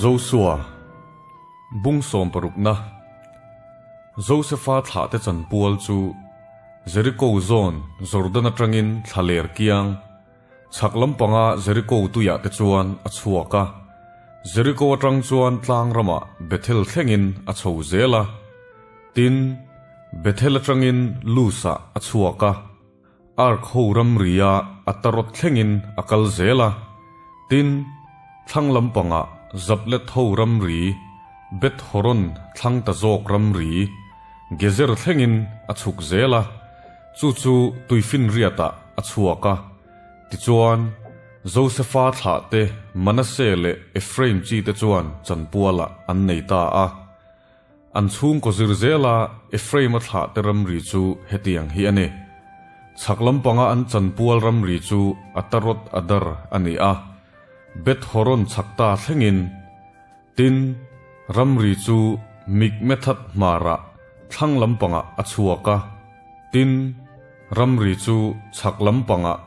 Josua, Bung sawmparukna, Josefa thlahte chanpual chu Jeriko zawn Jordan atangin thlaler kiang chhak lampanga Jeriko tuiah te chuan a chhuak a. Jeriko atang chuan tlang ramah Bethel thlengin a chho zel a. Tin, Bethel atangin Luz-ah a chhuak a. Ark ho ramria Ataroth thlengin a kal zel a. Tin, thlang lampangah Zaplet ho ramri, Beth Horon thlang ta zawk ramri, Gezer thlengin a chhuk zel a, chu chu tuifinriatah a chhuak a. Tichuan, Josefa thlahte Manasseh leh Ephraim chite chuan chanpualah an nei ta a. An chhungkaw zir zela Ephraim-a thlahte ramri chu hetiang hi a ni. Chhak lampanga an chanpual ramri chu Ataroth Adar a ni a, Beth Horon chhak ta thlengin. Tin, ramri chu Mikmethath hmarah thlang lampangah a chhuak a. Tin, ramri chu chhak lampangah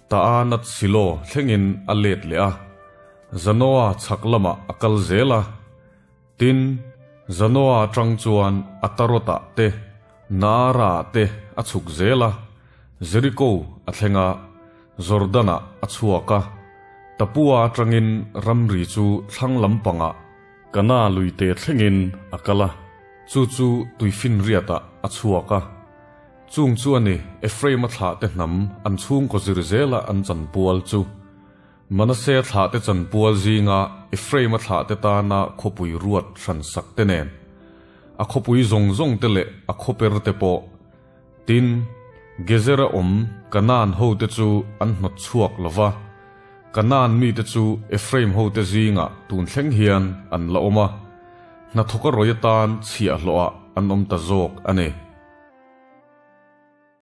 Taanat Silo thlengin a let leh a, Zanoa chhak lamah a kal zel a. Tin, Zanoa atang chuan Atarot-ah te, Naara-ah te a chhuk zel a, Jeriko a thleng a, Jordan-ah a chhuak a. Tapua atangin ramri chu thlang lampangah Kana luite thlengin a kal a, chu chu tuifinriatah a chhuak a. Chung chu a ni, Ephraim-a thlahte hnam an chhungkaw zir zela an chanpual chu. Manase thlahte chanpual zinga Ephraim-a thlahte tana khawpui ruat hran sak te nen, a khawpui zawng zawng te leh a khawper te pawh, tin, Gezer-a awm Kanaan hote chu an hnawt chhuak lo va, Kanaan mite chu Ephraim hote zingah tun thleng hian an la awm a, hnathawka rawi atan chhiahhlawhah an awm ta zawk a ni.